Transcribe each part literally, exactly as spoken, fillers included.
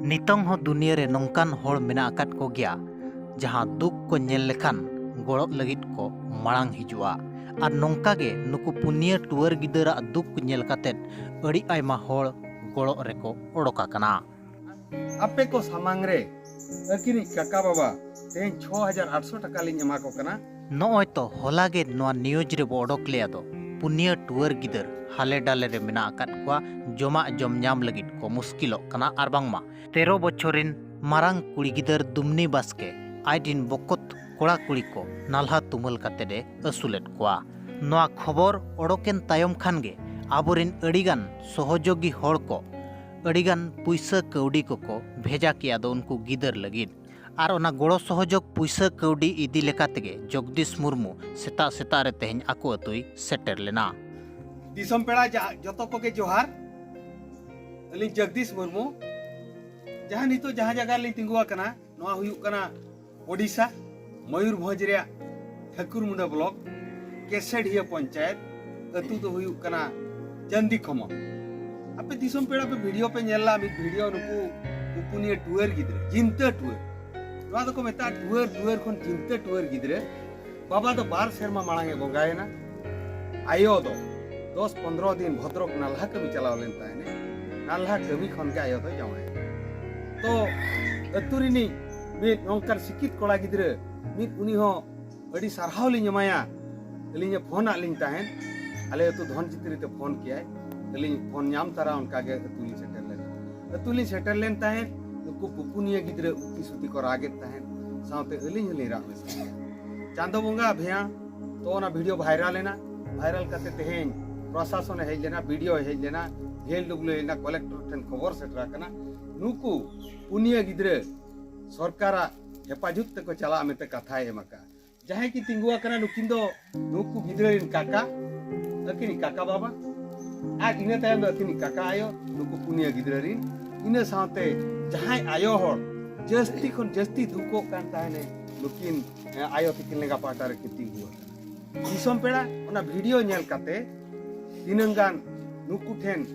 ᱱᱤᱛᱚᱝ ᱦᱚᱸ ᱫᱩᱱᱤᱭᱟᱹ ᱨᱮ ᱱᱚᱝᱠᱟᱱ ᱦᱚᱲ ᱢᱮᱱᱟᱜ ᱟᱠᱟᱫ ᱠᱚᱜᱮᱭᱟ, ᱡᱟᱦᱟᱸ ᱫᱩᱠ ᱠᱚ ᱧᱮᱞ ᱞᱮᱠᱷᱟᱱ ᱜᱚᱲᱚᱜ ᱞᱟᱹᱜᱤᱫ ᱠᱚ ᱢᱟᱲᱟᱝ ᱦᱤᱡᱩᱜᱼᱟ᱾ ᱟᱨ ᱱᱚᱝᱠᱟ ᱜᱮ ᱱᱩᱠᱩ ᱯᱩᱱᱭᱟᱹ ᱴᱩᱣᱟᱹᱨ ᱜᱤᱫᱟᱹᱨᱟᱜ ᱫᱩᱠ ᱧᱮᱞ ᱠᱟᱛᱮᱫ ᱟᱹᱰᱤ ᱟᱭᱢᱟ ᱦᱚᱲ ᱜᱚᱲᱚᱜ ᱨᱮᱠᱚ ᱚᱰᱚᱠ ᱟᱠᱟᱱᱟ᱾ ᱟᱯᱮ ᱠᱚ ᱥᱟᱢᱟᱝ ᱨᱮ ᱟᱹᱠᱤᱱᱤᱡ ᱠᱟᱠᱟ ᱵᱟᱵᱟ ᱛᱮᱦᱮᱧ ᱪᱷᱚ ᱦᱟᱡᱟᱨ ᱟᱴᱥᱚ ᱴᱟᱠᱟ ᱞᱤᱧ ᱮᱢᱟ ᱠᱚ ᱠᱟᱱᱟ᱾ ᱱᱚᱜᱼᱚᱭ ᱛᱚ ᱦᱚᱞᱟ ᱜᱮ ᱱᱚᱣᱟ ᱱᱤᱭᱩᱡᱽ ᱨᱮᱵᱚ ᱚᱰᱚᱠ ᱞᱮᱭᱟ ᱫᱚ, ᱯᱩᱱᱭᱟᱹ ᱴᱩᱣᱟᱹᱨ ᱜᱤᱫᱟᱹᱨ ᱦᱟᱞᱮ ᱰᱟᱞᱮ ᱨᱮ ᱢᱮᱱᱟᱜ ᱟᱠᱟᱫ ᱠᱚᱣᱟ, ᱡᱚᱢᱟᱜ ᱡᱚᱢ ᱧᱟᱢ ᱞᱟᱹᱜᱤᱫ ᱠᱚ ᱢᱩᱥᱠᱤᱞᱚᱜ ᱠᱟᱱᱟ᱾ ᱟᱨ ᱵᱟᱝᱢᱟ ᱛᱮᱨᱚ ᱵᱚᱪᱷᱚᱨ ᱨᱤᱱ ᱢᱟᱨᱟᱝ ᱠᱩᱲᱤ ᱜᱤᱫᱟᱹᱨ ᱫᱩᱢᱱᱤ ᱵᱟᱥᱠᱮ ᱟᱡ ᱨᱤᱱ ᱵᱚᱠᱚᱛ ᱠᱚᱲᱟ ᱠᱩᱲᱤ ᱠᱚ ᱱᱟᱞᱦᱟ ᱛᱩᱢᱟᱹᱞ ᱠᱟᱛᱮᱫ ᱮ ᱟᱹᱥᱩᱞᱮᱫ ᱠᱚᱣᱟ᱾ ᱱᱚᱣᱟ ᱠᱷᱚᱵᱚᱨ ᱚᱰᱚᱠᱮᱱ ᱛᱟᱭᱚᱢ ᱠᱷᱟᱱ ᱜᱮ ᱟᱵᱚᱨᱤᱱ ᱟᱹᱰᱤᱜᱟᱱ ᱥᱚᱦᱚᱡᱳᱜᱤ ᱦᱚᱲ ᱠᱚ ᱟᱹᱰᱤᱜᱟᱱ ᱯᱩᱭᱥᱟᱹ ᱠᱟᱹᱣᱰᱤ ᱠᱚᱠᱚ ᱵᱷᱮᱡᱟ ᱠᱮᱜᱼᱟ ᱫᱚ ᱩᱱᱠᱩ ᱜᱤᱫᱟᱹᱨ ᱞᱟᱹᱜᱤᱫ᱾ ᱟᱨ ᱚᱱᱟ ᱜᱚᱲᱚ ᱥᱚᱦᱚᱡᱳᱜᱽ ᱯᱩᱭᱥᱟᱹ ᱠᱟᱹᱣᱰᱤ ᱤᱫᱤ ᱞᱮᱠᱟ ᱛᱮᱜᱮ ᱡᱚᱜᱽᱫᱤᱥ ᱢᱩᱨᱢᱩ ᱥᱮᱛᱟᱜ ᱥᱮᱛᱟᱜ ᱨᱮ ᱛᱮᱦᱮᱧ ᱟᱠᱚ ᱟᱹᱛᱩᱭ ᱥᱮᱴᱮᱨ ᱞᱮᱱᱟ᱾ ᱫᱤᱥᱚᱢ ᱯᱮᱲᱟ ᱡᱟ-, ᱡᱚᱛᱚ ᱠᱚᱜᱮ ᱡᱚᱦᱟᱨ᱾ ᱟᱹᱞᱤᱧ ᱡᱚᱜᱽᱫᱤᱥ ᱢᱩᱨᱢᱩ, ᱡᱟᱦᱟᱸ ᱱᱤᱛᱚᱜ ᱡᱟᱦᱟᱸ ᱡᱟᱭᱜᱟ ᱨᱮᱞᱤᱧ ᱛᱤᱸᱜᱩ ᱟᱠᱟᱱᱟ, ᱱᱚᱣᱟ ᱦᱩᱭᱩᱜ ᱠᱟᱱᱟ ᱳᱰᱤᱥᱟ, ᱢᱚᱭᱩᱨᱵᱷᱚᱸᱡᱽ ᱨᱮᱭᱟᱜ ᱴᱷᱟᱹᱠᱩᱨᱢᱩᱸᱰᱟᱹ ᱵᱞᱚᱠ, ᱠᱮᱥᱮᱰᱤᱭᱟᱹ ᱯᱚᱧᱪᱟᱭᱮᱛ᱾ ᱟᱹᱛᱩ ᱫᱚ ᱦᱩᱭᱩᱜ ᱠᱟᱱᱟ ᱪᱟᱱᱫᱤ ᱠᱷᱚᱢᱚ᱾ ᱟᱯᱮ ᱫᱤᱥᱚᱢ ᱯᱮᱲᱟ ᱯᱮ ᱵᱷᱤᱰᱤᱭᱳ ᱯᱮ ᱧᱮᱞ ᱞᱟ, ᱢᱤᱫ ᱵᱷᱤᱰᱤᱭᱳ ᱱᱩᱠᱩ ᱯᱩᱯᱩᱱᱤᱭᱟᱹ ᱴᱩᱣᱟᱹᱨ ᱜᱤᱫᱽᱨᱟᱹ, ᱡᱤᱱᱛᱟᱹ ᱴᱩᱣᱟᱹᱨ, ᱱᱚᱣᱟ ᱫᱚᱠᱚ ᱢᱮᱛᱟᱜᱼᱟ ᱴᱩᱣᱟᱹᱨ, ᱴᱩᱣᱟᱹᱨ ᱠᱷᱚᱱ ᱡᱤᱱᱛᱟᱹ ᱴᱩᱣᱟᱹᱨ ᱜᱤᱫᱽᱨᱟᱹ᱾ ᱵᱟᱵᱟ ᱫᱚ ᱵᱟᱨ ᱥᱮᱨᱢᱟ ᱢᱟᱲᱟᱝ ᱮ ᱵᱚᱸᱜᱟᱭᱮᱱᱟ᱾ ᱟᱭᱳ ᱫᱚ ᱫᱚᱥ ᱯᱚᱱᱨᱚ ᱫᱤᱱ ᱵᱷᱚᱫᱨᱚᱠ ᱱᱟᱞᱦᱟ ᱠᱟᱹᱢᱤ ᱪᱟᱞᱟᱣ ᱞᱮᱱ ᱛᱟᱦᱮᱱᱮ᱾ ᱱᱟᱞᱦᱟ ᱠᱟᱹᱢᱤ ᱠᱷᱚᱱ ᱜᱮ ᱟᱭᱳ ᱫᱚ ᱡᱟᱶᱟᱭᱮᱱᱟ᱾ ᱛᱚ ᱟᱹᱛᱩ ᱨᱤᱱᱤᱡ ᱢᱤᱫ ᱱᱚᱝᱠᱟᱱ ᱥᱤᱠᱠᱷᱤᱛ ᱠᱚᱲᱟ ᱜᱤᱫᱽᱨᱟᱹ ᱢᱤᱫ, ᱩᱱᱤ ᱦᱚᱸ ᱟᱹᱰᱤ ᱥᱟᱨᱦᱟᱣ ᱞᱤᱧ ᱮᱢᱟᱭᱟ᱾ ᱟᱹᱞᱤᱧᱮ ᱯᱷᱳᱱ ᱟᱫ ᱞᱤᱧ ᱛᱟᱦᱮᱸᱫ, ᱟᱞᱮ ᱟᱹᱛᱩ ᱫᱷᱚᱱ ᱪᱤᱛᱨᱤ ᱛᱮ ᱯᱷᱳᱱ ᱠᱮᱜᱼᱟᱭ᱾ ᱟᱹᱞᱤᱧ ᱯᱷᱳᱱ ᱧᱟᱢ ᱛᱟᱨᱟ ᱚᱱᱠᱟ ᱜᱮ ᱟᱹᱛᱩ ᱞᱤᱧ ᱥᱮᱴᱮᱨ ᱞᱮᱱᱟ᱾ ᱟᱹᱛᱩ ᱞᱤᱧ ᱥᱮᱴᱮᱨ ᱞᱮᱱ ᱛᱟᱦᱮᱸᱫ, ᱱᱩᱠᱩ ᱯᱩᱯᱩᱱᱤᱭᱟᱹ ᱜᱤᱫᱽᱨᱟᱹ ᱩᱠᱛᱤ ᱥᱩᱛᱤ ᱠᱚ ᱨᱟᱜᱮᱫ ᱛᱟᱦᱮᱸᱫ, ᱥᱟᱶᱛᱮ ᱟᱹᱞᱤᱧ ᱦᱚᱸᱞᱤᱧ ᱨᱟᱜ ᱢᱮᱥᱟ ᱠᱮᱫᱟ᱾ ᱪᱟᱸᱫᱚ ᱵᱚᱸᱜᱟ ᱵᱷᱮᱭᱟ ᱛᱚ ᱚᱱᱟ ᱵᱷᱤᱰᱤᱭᱳ ᱵᱷᱟᱭᱨᱟᱞ ᱮᱱᱟ᱾ ᱵᱷᱟᱭᱨᱟᱞ ᱠᱟᱛᱮ ᱛᱮᱦᱮᱧ ᱯᱨᱚᱥᱟᱥᱚᱱᱮ ᱦᱮᱡ ᱞᱮᱱᱟ, ᱵᱤᱰᱤᱳ ᱦᱮᱡ ᱞᱮᱱᱟ, ᱵᱷᱤ ᱮᱞ ᱰᱚᱵᱞᱤᱭᱩ ᱦᱮᱡ ᱞᱮᱱᱟ, ᱠᱚᱞᱮᱠᱴᱚᱨ ᱴᱷᱮᱱ ᱠᱷᱚᱵᱚᱨ ᱥᱮᱴᱮᱨ ᱟᱠᱟᱱᱟ᱾ ᱱᱩᱠᱩ ᱯᱩᱱᱭᱟᱹ ᱜᱤᱫᱽᱨᱟᱹ ᱥᱚᱨᱠᱟᱨᱟᱜ ᱦᱮᱯᱟᱡᱚᱛ ᱛᱮᱠᱚ ᱪᱟᱞᱟᱜᱼᱟ ᱢᱮᱱᱛᱮ ᱠᱟᱛᱷᱟᱭ ᱮᱢ ᱟᱠᱟᱫᱼᱟ᱾ ᱡᱟᱦᱟᱸᱭ ᱠᱤᱱ ᱛᱤᱸᱜᱩ ᱟᱠᱟᱱᱟ, ᱱᱩᱠᱤᱱ ᱫᱚ ᱱᱩᱠᱩ ᱜᱤᱫᱽᱨᱟᱹ ᱨᱤᱱ ᱠᱟᱠᱟ, ᱟᱹᱠᱤᱱ ᱠᱟᱠᱟ ᱵᱟᱵᱟ, ᱟᱨ ᱤᱱᱟᱹ ᱛᱟᱭᱚᱢ ᱫᱚ ᱟᱹᱠᱤᱱ ᱠᱟᱠᱟ ᱟᱭᱳ, ᱱᱩᱠᱩ ᱯᱩᱱᱭᱟᱹ ᱜᱤᱫᱽᱨᱟᱹ ᱨᱤᱱ᱾ ᱤᱱᱟᱹ ᱥᱟᱶᱛᱮ ᱡᱟᱦᱟᱸᱭ ᱟᱭᱳ ᱦᱚᱲ ᱡᱟᱹᱥᱛᱤ ᱠᱷᱚᱱ ᱡᱟᱹᱥᱛᱤ ᱫᱩᱠᱚᱜ ᱠᱟᱱ ᱛᱟᱦᱮᱱᱮ, ᱱᱩᱠᱤᱱ, ᱮ, ᱟᱭᱳ ᱛᱤᱠᱤᱱ ᱞᱮᱸᱜᱟ ᱯᱟᱦᱴᱟ ᱨᱮᱠᱤᱱ ᱛᱤᱸᱜᱩ ᱟᱠᱟᱱᱟ᱾ ᱫᱤᱥᱚᱢ ᱯᱮᱲᱟ, ᱚᱱᱟ ᱵᱷᱤᱰᱤᱭᱳ ᱧᱮᱞ ᱠᱟᱛᱮ ᱛᱤᱱᱟᱹᱝ ᱜᱟᱱ ᱱᱩᱠᱩ ᱴᱷᱮᱱ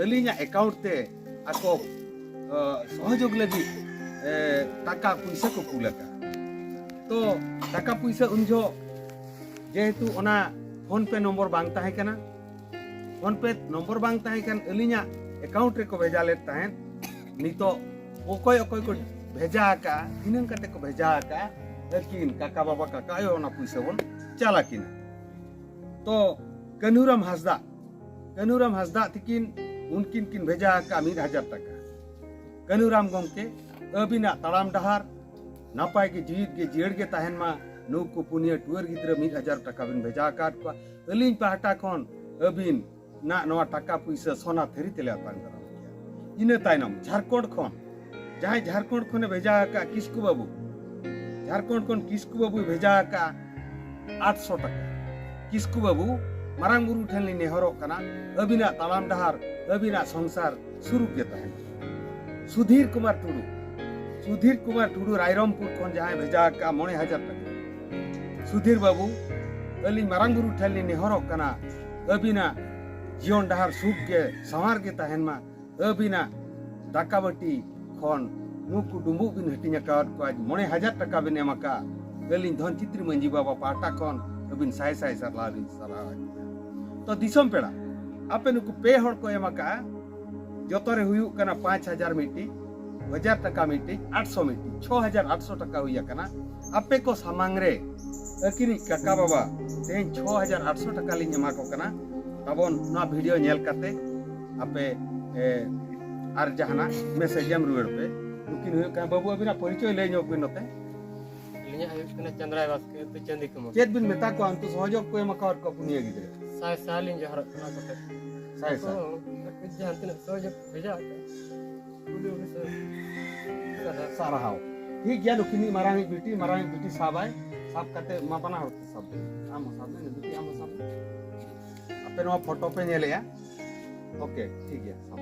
ᱟᱹᱞᱤᱧᱟᱜ ᱮᱠᱟᱣᱩᱱᱴ ᱛᱮ ᱟᱠᱚ ᱥᱚᱦᱚᱡᱳᱜᱽ ᱞᱟᱹᱜᱤᱫ ᱴᱟᱠᱟ ᱯᱩᱭᱥᱟᱹ ᱠᱚ ᱠᱩᱞ ᱟᱠᱟᱫᱼᱟ᱾ ᱛᱚ ᱴᱟᱠᱟ ᱯᱩᱭᱥᱟᱹ ᱩᱱ ᱡᱚᱦᱚᱜ ᱡᱮᱦᱮᱛᱩ ᱚᱱᱟ PhonePe ᱱᱚᱢᱵᱚᱨ ᱵᱟᱝ ᱛᱟᱦᱮᱸ ᱠᱟᱱᱟ, PhonePe ᱱᱚᱢᱵᱚᱨ ᱵᱟᱝ ᱛᱟᱦᱮᱸ ᱠᱟᱱ, ᱟᱹᱞᱤᱧᱟᱜ ᱮᱠᱟᱣᱩᱱᱴ ᱨᱮᱠᱚ ᱵᱷᱮᱡᱟ ᱞᱮᱫ ᱛᱟᱦᱮᱸᱫ᱾ ᱱᱤᱛᱚᱜ ᱚᱠᱚᱭ ᱚᱠᱚᱭ ᱠᱚ ᱵᱷᱮᱡᱟ ᱟᱠᱟᱫᱼᱟ, ᱛᱤᱱᱟᱹᱝ ᱠᱟᱛᱮ ᱠᱚ ᱵᱷᱮᱡᱟ ᱟᱠᱟᱫᱼᱟ, ᱟᱹᱠᱤᱱ ᱠᱟᱠᱟ ᱵᱟᱵᱟ ᱠᱟᱠᱟ ᱟᱭᱳ ᱚᱱᱟ ᱯᱩᱭᱥᱟᱹ ᱵᱚᱱ ᱪᱟᱞ ᱟᱹᱠᱤᱱᱟ᱾ ᱛᱚ ᱠᱟᱹᱱᱦᱩᱨᱟᱢ ᱦᱟᱸᱥᱫᱟ, ᱠᱟᱹᱱᱦᱩᱨᱟᱢ ᱦᱟᱸᱥᱫᱟ ᱛᱤᱠᱤᱱ ᱩᱱᱠᱤᱱ ᱠᱤᱱ ᱵᱷᱮᱡᱟ ᱟᱠᱟᱫᱼᱟ ᱢᱤᱫ ᱦᱟᱡᱟᱨ ᱴᱟᱠᱟ᱾ ᱠᱟᱹᱱᱦᱩᱨᱟᱢ ᱜᱚᱢᱠᱮ, ᱟᱹᱵᱤᱱᱟᱜ ᱛᱟᱲᱟᱢ ᱰᱟᱦᱟᱨ ᱱᱟᱯᱟᱭ ᱜᱮ, ᱡᱤᱣᱤᱫ ᱜᱮ, ᱡᱤᱭᱟᱹᱲ ᱜᱮ ᱛᱟᱦᱮᱱ ᱢᱟ᱾ ᱱᱩᱠᱩ ᱯᱩᱱᱭᱟᱹ ᱴᱩᱣᱟᱹᱨ ᱜᱤᱫᱽᱨᱟᱹ ᱢᱤᱫ ᱦᱟᱡᱟᱨ ᱴᱟᱠᱟ ᱵᱤᱱ ᱵᱷᱮᱡᱟ ᱟᱠᱟᱫ ᱠᱚᱣᱟ᱾ ᱟᱹᱞᱤᱧ ᱯᱟᱦᱴᱟ ᱠᱷᱚᱱ ᱟᱹᱵᱤᱱᱟᱜ ᱱᱚᱣᱟ ᱴᱟᱠᱟ ᱯᱩᱭᱥᱟᱹ ᱥᱚᱱᱟ ᱛᱷᱟᱹᱨᱤ ᱛᱮᱞᱮ ᱟᱛᱟᱝ ᱫᱟᱨᱟᱢ ᱠᱮᱭᱟ᱾ ᱤᱱᱟᱹ ᱛᱟᱭᱱᱚᱢ ᱡᱷᱟᱲᱠᱷᱚᱸᱰ ᱠᱷᱚᱱ, ᱡᱟᱦᱟᱸᱭ ᱡᱷᱟᱲᱠᱷᱚᱸᱰ ᱠᱷᱚᱱᱮ ᱵᱷᱮᱡᱟ ᱟᱠᱟᱫ ᱠᱤᱥᱠᱩ ᱵᱟᱹᱵᱩ, ᱡᱷᱟᱲᱠᱷᱚᱸᱰ ᱠᱷᱚᱱ ᱠᱤᱥᱠᱩ ᱵᱟᱹᱵᱩᱭ ᱵᱷᱮᱡᱟ ᱟᱠᱟᱫ ᱟᱴᱥᱚ ᱴᱟᱠᱟ᱾ ᱠᱤᱥᱠᱩ ᱵᱟᱹᱵᱩ, ᱢᱟᱨᱟᱝ ᱵᱩᱨᱩ ᱴᱷᱮᱱ ᱞᱤᱧ ᱱᱮᱦᱚᱨᱚᱜ ᱠᱟᱱᱟ, ᱟᱹᱵᱤᱱᱟᱜ ᱛᱟᱲᱟᱢ ᱰᱟᱦᱟᱨ, ᱟᱹᱵᱤᱱᱟᱜ ᱥᱚᱝᱥᱟᱨ ᱥᱩᱨᱩᱜ ᱜᱮ ᱛᱟᱦᱮᱱ᱾ ᱥᱩᱫᱷᱤᱨ ᱠᱩᱢᱟᱨ ᱴᱩᱰᱩ, ᱥᱩᱫᱷᱤᱨ ᱠᱩᱢᱟᱨ ᱴᱩᱰᱩ ᱨᱟᱭᱨᱚᱝᱯᱩᱨ ᱠᱷᱚᱱ ᱡᱟᱦᱟᱸᱭ ᱵᱷᱮᱡᱟ ᱟᱠᱟᱫᱼᱟ ᱢᱚᱬᱮ ᱦᱟᱡᱟᱨ ᱴᱟᱠᱟ᱾ ᱥᱩᱫᱷᱤᱨ ᱵᱟᱹᱵᱩ, ᱟᱹᱞᱤᱧ ᱢᱟᱨᱟᱝ ᱵᱩᱨᱩ ᱴᱷᱮᱱ ᱞᱤᱧ ᱱᱮᱦᱚᱨᱚᱜ ᱠᱟᱱᱟ, ᱟᱹᱵᱤᱱᱟᱜ ᱡᱤᱭᱚᱱ ᱰᱟᱦᱟᱨ ᱥᱩᱠ ᱜᱮ, ᱥᱟᱶᱟᱨ ᱜᱮ ᱛᱟᱦᱮᱱ ᱢᱟ᱾ ᱟᱹᱵᱤᱱᱟᱜ ᱫᱟᱠᱟ ᱵᱟᱹᱴᱤ ᱠᱷᱚᱱ ᱱᱩᱠᱩ ᱰᱩᱸᱵᱩᱜ ᱵᱤᱱ ᱦᱟᱹᱴᱤᱧ ᱟᱠᱟᱫ ᱠᱚᱣᱟ, ᱢᱚᱬᱮ ᱦᱟᱡᱟᱨ ᱴᱟᱠᱟ ᱵᱤᱱ ᱮᱢ ᱟᱠᱟᱫᱼᱟ᱾ ᱟᱹᱞᱤᱧ ᱫᱷᱚᱱ ᱪᱤᱛᱨᱤ ᱢᱟᱹᱡᱷᱤ ᱵᱟᱵᱟ ᱯᱟᱦᱴᱟ ᱠᱷᱚᱱ ᱟᱹᱵᱤᱱ ᱥᱟᱭ ᱥᱟᱭ ᱥᱟᱨᱦᱟᱣ ᱞᱤᱧ ᱥᱟᱨᱦᱟᱣᱮᱫ ᱵᱤᱱᱟ᱾ ᱛᱚ ᱫᱤᱥᱚᱢ ᱯᱮᱲᱟ, ᱟᱯᱮ ᱱᱩᱠᱩ ᱯᱮ ᱦᱚᱲ ᱠᱚ ᱮᱢ ᱟᱠᱟᱫᱼᱟ, ᱡᱚᱛᱚ ᱨᱮ ᱦᱩᱭᱩᱜ ᱠᱟᱱᱟ ᱯᱟᱸᱪ ᱦᱟᱡᱟᱨ ᱢᱤᱫᱴᱤᱡ, ᱦᱟᱡᱟᱨ ᱴᱟᱠᱟ ᱢᱤᱫᱴᱤᱡ, ᱟᱴᱥᱚ ᱢᱤᱫᱴᱤᱡ, ᱪᱷᱚ ᱦᱟᱡᱟᱨ ᱟᱴᱥᱚ ᱴᱟᱠᱟ ᱦᱩᱭ ᱟᱠᱟᱱᱟ᱾ ᱟᱯᱮ ᱠᱚ ᱥᱟᱢᱟᱝ ᱨᱮ ᱟᱹᱠᱤᱱᱤᱡ ᱠᱟᱠᱟ ᱵᱟᱵᱟ ᱛᱮᱦᱮᱧ ᱪᱷᱚ ᱦᱟᱡᱟᱨ ᱟᱴᱥᱚ ᱴᱟᱠᱟ ᱞᱤᱧ ᱮᱢᱟ ᱠᱚ ᱠᱟᱱᱟ᱾ ᱛᱟᱵᱚᱱ ᱱᱚᱣᱟ ᱵᱷᱤᱰᱤᱭᱳ ᱧᱮᱞ ᱠᱟᱛᱮ ᱟᱯᱮ, ᱮ, ᱟᱨ ᱡᱟᱦᱟᱱᱟᱜ ᱢᱮᱥᱮᱡᱽ ᱮᱢ ᱨᱩᱣᱟᱹᱲ ᱯᱮ᱾ ᱱᱩᱠᱤᱱ ᱦᱩᱭᱩᱜ ᱠᱟᱱᱟ, ᱵᱟᱹᱵᱩ ᱟᱹᱵᱤᱱᱟᱜ ᱯᱚᱨᱤᱪᱚᱭ ᱞᱟᱹᱭ ᱧᱚᱜ ᱵᱤᱱ ᱱᱚᱛᱮ᱾ ᱟᱹᱞᱤᱧᱟᱜ ᱦᱩᱭᱩᱜ ᱠᱟᱱᱟ ᱪᱟᱸᱫᱽᱨᱟᱭ ᱵᱟᱥᱠᱮ, ᱟᱹᱛᱩ ᱪᱟᱸᱫᱤ ᱠᱩᱢᱟᱨ᱾ ᱪᱮᱫ ᱵᱤᱱ ᱢᱮᱛᱟ ᱠᱚᱣᱟ ᱩᱱᱠᱩ ᱥᱚᱦᱚᱡᱳᱜᱽ ᱠᱚ ᱮᱢ ᱟᱠᱟᱣᱟᱫ ᱠᱚᱣᱟ ᱯᱩᱱᱭᱟᱹ ᱜᱤᱫᱽᱨᱟᱹ? ᱥᱟᱭ ᱥᱟᱭ ᱞᱤᱧ ᱡᱚᱦᱟᱨᱚᱜ ᱠᱟᱱᱟ ᱟᱠᱚ ᱴᱷᱮᱱ᱾ ᱥᱟᱭ ᱥᱟᱭ᱾ ᱟᱠᱚ ᱡᱟᱦᱟᱸ ᱛᱤᱱᱟᱹᱜ ᱥᱚᱦᱚᱡᱳᱜᱽ ᱵᱷᱮᱡᱟ ᱟᱠᱟᱫ᱾ ᱥᱟᱨᱦᱟᱣ᱾ ᱴᱷᱤᱠ ᱜᱮᱭᱟ, ᱱᱩᱠᱤᱱᱤᱡ ᱢᱟᱨᱟᱝᱤᱡ ᱵᱤᱴᱤ, ᱢᱟᱨᱟᱝᱤᱡ ᱵᱤᱴᱤ ᱥᱟᱵᱟᱭ, ᱥᱟᱵ ᱠᱟᱛᱮ ᱢᱟ ᱵᱟᱱᱟ ᱦᱚᱲ ᱛᱮ ᱥᱟᱵ ᱵᱤᱱ᱾ ᱟᱢ ᱦᱚᱸ ᱥᱟᱵ ᱢᱮ, ᱵᱤᱴᱤ ᱟᱢ ᱦᱚᱸ ᱥᱟᱵ ᱢᱮ᱾ ᱟᱯᱮ ᱱᱚᱣᱟ ᱯᱷᱳᱴᱳ ᱯᱮ ᱧᱮᱞᱮᱜᱼᱟ? ᱳᱠᱮ, ᱴᱷᱤᱠ ᱜᱮᱭᱟ, ᱥᱟᱵ᱾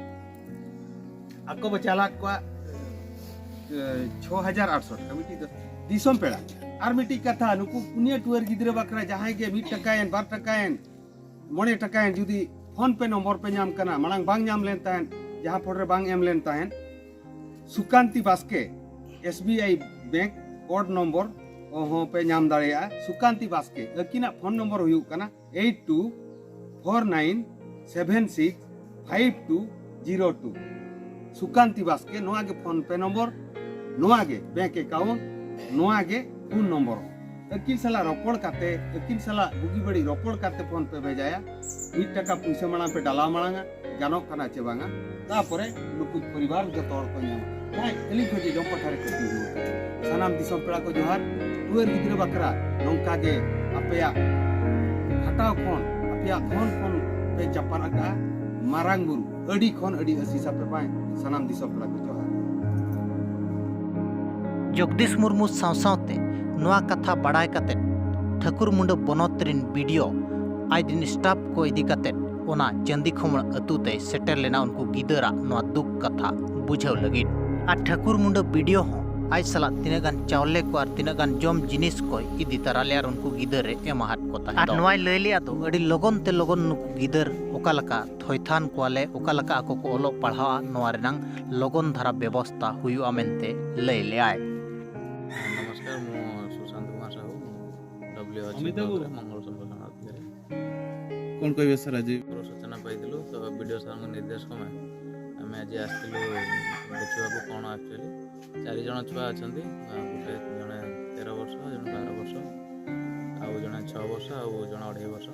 ᱟᱠᱚ ᱵᱚ ᱪᱟᱞᱟᱜ ᱠᱚᱣᱟ, ᱮ, ᱪᱷᱚ ᱦᱟᱡᱟᱨ ᱟᱴᱥᱚ ᱴᱟᱠᱟ ᱢᱤᱫᱴᱤᱡ ᱫᱚ᱾ ᱫᱤᱥᱚᱢ ᱯᱮᱲᱟ, ᱟᱨ ᱢᱤᱫᱴᱤᱡ ᱠᱟᱛᱷᱟ, ᱱᱩᱠᱩ ᱯᱩᱱᱭᱟᱹ ᱴᱩᱣᱟᱹᱨ ᱜᱤᱫᱽᱨᱟᱹ ᱵᱟᱠᱷᱨᱟ ᱡᱟᱦᱟᱸᱭ ᱜᱮ ᱢᱤᱫ ᱴᱟᱠᱟᱭᱮᱱ, ᱵᱟᱨ ᱴᱟᱠᱟᱭᱮᱱ, ᱢᱚᱬᱮ ᱴᱟᱠᱟᱭᱮᱱ, ᱡᱩᱫᱤ PhonePe ᱱᱚᱢᱵᱚᱨ ᱯᱮ ᱧᱟᱢ ᱠᱟᱱᱟ, ᱢᱟᱲᱟᱝ ᱵᱟᱝ ᱧᱟᱢ ᱞᱮᱱ ᱛᱟᱦᱮᱸᱫ, ᱡᱟᱦᱟᱸ ᱯᱷᱳᱱ ᱨᱮ ᱵᱟᱝ ᱮᱢ ᱞᱮᱱ ᱛᱟᱦᱮᱸᱫ, ᱥᱩᱠᱟᱱᱛᱤ ᱵᱟᱥᱠᱮ, S B I bank, code number ᱦᱚᱸ ᱯᱮ ᱧᱟᱢ ᱫᱟᱲᱮᱭᱟᱜᱼᱟ᱾ ᱥᱩᱠᱟᱱᱛᱤ ᱵᱟᱥᱠᱮ, ᱟᱹᱠᱤᱱᱟᱜ ᱯᱷᱳᱱ ᱱᱚᱢᱵᱚᱨ ᱦᱩᱭᱩᱜ ᱠᱟᱱᱟ eight two four nine seven six five two zero two. ᱥᱩᱠᱟᱱᱛᱤ ᱵᱟᱥᱠᱮ, ᱱᱚᱣᱟ ᱜᱮ ᱯᱷᱳᱱ ᱯᱮ ᱱᱚᱢᱵᱚᱨ, ᱱᱚᱣᱟ ᱜᱮ ᱵᱮᱝᱠ ᱮᱠᱟᱣᱩᱱᱴ, ᱱᱚᱣᱟ ᱜᱮ ᱯᱷᱳᱱ ᱱᱚᱢᱵᱚᱨ᱾ ᱟᱹᱠᱤᱱ ᱥᱟᱞᱟᱜ ᱨᱚᱯᱚᱲ ᱠᱟᱛᱮ, ᱟᱹᱠᱤᱱ ᱥᱟᱞᱟᱜ ᱵᱩᱜᱤ ᱵᱟᱹᱲᱤᱡ ᱨᱚᱯᱚᱲ ᱠᱟᱛᱮ ᱯᱷᱳᱱ ᱯᱮ ᱵᱷᱮᱡᱟᱭᱟ᱾ ᱢᱤᱫ ᱴᱟᱠᱟ ᱯᱩᱭᱥᱟᱹ ᱢᱟᱲᱟᱝ ᱯᱮ ᱰᱟᱞᱟᱣ ᱢᱟᱲᱟᱝᱟ, ᱜᱟᱱᱚᱜ ᱠᱟᱱᱟ ᱪᱮ ᱵᱟᱝᱟ᱾ ᱛᱟᱯᱚᱨᱮ ᱱᱩᱠᱩ ᱯᱚᱨᱤᱵᱟᱨ ᱡᱚᱛᱚ ᱦᱚᱲ ᱠᱚ ᱧᱟᱢᱟ᱾ ᱡᱟᱦᱟᱸᱭ ᱟᱹᱞᱤᱧ ᱠᱷᱚᱱ ᱡᱚᱡᱚᱢ ᱯᱟᱦᱴᱟ ᱨᱮ ᱠᱟᱹᱴᱤᱡ ᱨᱩᱣᱟᱹᱲ ᱠᱟᱱᱟ᱾ ᱥᱟᱱᱟᱢ ᱫᱤᱥᱚᱢ ᱯᱮᱲᱟ ᱠᱚ ᱡᱚᱦᱟᱨ᱾ ᱴᱩᱣᱟᱹᱨ ᱜᱤᱫᱽᱨᱟᱹ ᱵᱟᱠᱷᱨᱟ ᱱᱚᱝᱠᱟ ᱜᱮ ᱟᱯᱮᱭᱟᱜ ᱠᱷᱟᱴᱟᱣ ᱠᱷᱚᱱ, ᱟᱯᱮᱭᱟᱜ ᱫᱷᱚᱱ ᱠᱷᱚᱱ ᱯᱮ ᱪᱟᱯᱟᱫ ᱟᱠᱟᱫᱼᱟ᱾ ᱢᱟᱨᱟᱝ ᱵᱩᱨᱩ ᱟᱹᱰᱤ ᱠᱷᱚᱱ ᱟᱹᱰᱤ ᱟᱹᱥᱤᱥ ᱟᱯᱮ ᱢᱟᱭ᱾ ᱥᱟᱱᱟᱢ ᱫᱤᱥᱚᱢ ᱯᱮᱲᱟ ᱠᱚ ᱡᱚᱦᱟᱨ᱾ ᱡᱚᱜᱽᱫᱤᱥ ᱢᱩᱨᱢᱩ ᱥᱟᱶ ᱥᱟᱶᱛᱮ ᱱᱚᱣᱟ ᱠᱟᱛᱷᱟ ᱵᱟᱲᱟᱭ ᱠᱟᱛᱮ ᱴᱷᱟᱹᱠᱩᱨ ᱢᱩᱸᱰᱟᱹ ᱵᱚᱱᱚᱛ ᱨᱤᱱ ᱵᱤ ᱰᱤ ᱳ ᱟᱡ ᱨᱤᱱ ᱥᱴᱟᱯ ᱠᱚ ᱤᱫᱤ ᱠᱟᱛᱮ ᱚᱱᱟ ᱪᱟᱹᱱᱫᱤ ᱠᱷᱚᱢᱚᱲ ᱟᱹᱛᱩ ᱛᱮᱭ ᱥᱮᱴᱮᱨ ᱞᱮᱱᱟ ᱩᱱᱠᱩ ᱜᱤᱫᱟᱹᱨᱟᱜ ᱱᱚᱣᱟ ᱫᱩᱠ ᱠᱟᱛᱷᱟ ᱵᱩᱡᱷᱟᱹᱣ ᱞᱟᱹᱜᱤᱫ᱾ ᱟᱨ ᱴᱷᱟᱹᱠᱩᱨ ᱢᱩᱸᱰᱟᱹ ᱵᱤ ᱰᱤ ᱳ ᱦᱚᱸ ᱟᱡ ᱥᱟᱞᱟᱜ ᱛᱤᱱᱟᱹᱜ ᱜᱟᱱ ᱪᱟᱣᱞᱮ ᱠᱚ ᱟᱨ ᱛᱤᱱᱟᱹᱜ ᱜᱟᱱ ᱡᱚᱢ ᱡᱤᱱᱤᱥ ᱠᱚᱭ ᱤᱫᱤ ᱛᱟᱨᱟ ᱞᱮᱫᱼᱟ ᱟᱨ ᱩᱱᱠᱩ ᱜᱤᱫᱟᱹᱨ ᱮ ᱮᱢᱟᱦᱟᱫ ᱠᱚ ᱛᱟᱦᱮᱸ ᱟᱨ ᱫᱚ᱾ ᱱᱚᱣᱟᱭ ᱞᱟᱹᱭ ᱞᱮᱫᱼᱟ ᱫᱚ ᱟᱹᱰᱤ ᱞᱚᱜᱚᱱ ᱛᱮ ᱞᱚᱜᱚᱱ ᱱᱩᱠᱩ ᱜᱤᱫᱟᱹᱨ ᱚᱠᱟ ᱞᱮᱠᱟ ᱛᱷᱚᱭᱛᱷᱟᱱ ᱠᱚᱣᱟᱞᱮ, ᱚᱠᱟ ᱞᱮᱠᱟ ᱟᱠᱚ ᱠᱚ ᱚᱞᱚᱜ ᱯᱟᱲᱦᱟᱣᱟ, ᱱᱚᱣᱟ ᱨᱮᱱᱟᱝ ᱞᱚᱜᱚᱱ ᱫᱷᱟᱨᱟ ᱵᱮᱵᱚᱥᱛᱟ ᱦᱩᱭᱩᱜᱼᱟ ᱢᱮᱱᱛᱮ ᱞᱟᱹᱭ ᱞᱮᱫᱼᱟᱭ᱾ ନମସ୍କାର, ମୁଁ ସୁଶାନ୍ତ କୁମାର ସାହୁ, ଡବ୍ଲ୍ୟୁ ଏଚ୍ ବ୍ଲକରେ ମଙ୍ଗଳ ସମ୍ପ୍ରସାରଣ ଅଧିକାରୀ। କ'ଣ କହିବେ ସାର୍ ଆଜି? ପୂର୍ବ ସୂଚନା ପାଇଥିଲୁ, ତ ବି ଡି ଓ ସାର୍ଙ୍କ ନିର୍ଦ୍ଦେଶ କ୍ରମେ ଆମେ ଆଜି ଆସିଥିଲୁ ଦେଖିବାକୁ କ'ଣ ଆକ୍ଚୁଆଲି। ଚାରି ଜଣ ଛୁଆ ଅଛନ୍ତି, ଆ, ଗୋଟେ, ଜଣେ ତେର ବର୍ଷ, ଜଣେ ବାର ବର୍ଷ, ଆଉ ଜଣେ ଛଅ ବର୍ଷ, ଆଉ ଜଣେ ଅଢ଼େଇ ବର୍ଷ।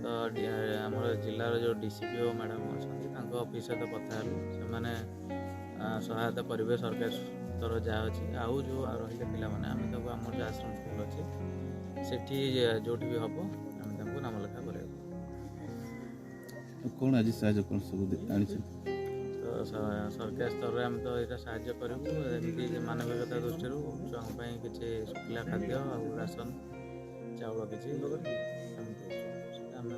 ତ ଡି-, ଆମର ଜିଲ୍ଲାର ଯେଉଁ D C P O madam ଅଛନ୍ତି, ତାଙ୍କ ଅଫିସ୍ ସହିତ କଥା ହେଲୁ। ସେମାନେ, ଆ, ସହାୟତା କରିବେ, ସରକାର ତରଫ ଯାହା ଅଛି। ଆଉ ଯେଉଁ ଆଉ ରହିଲେ ପିଲାମାନେ, ଆମେ ତାକୁ ଆମର ଯାହା ଆଶ୍ରମ ସ୍କୁଲ ଅଛି, ସେଠି, ଆ, ଯେଉଁଠି ବି ହେବ, ଆମେ ତାଙ୍କୁ ନାମ ଲେଖା କରେଇବୁ। ଆଉ କ'ଣ ଆଜି ସାହାଯ୍ୟ କ'ଣ ସବୁ ଦେ-, ଆଣିଛନ୍ତି? ତ ସ-, ସରକାର ସ୍ତରରେ ଆମେ ତ ଏଇଟା ସାହାଯ୍ୟ କରିବୁ, ଏମିତି ଯେ ମାନବିକତା ଦୃଷ୍ଟିରୁ ଛୁଆଙ୍କ ପାଇଁ କିଛି ଶୁଖିଲା ଖାଦ୍ୟ ଆଉ ରାସନ, ଚାଉଳ କିଛି, ଏମିତି। ସେଟା ଆମେ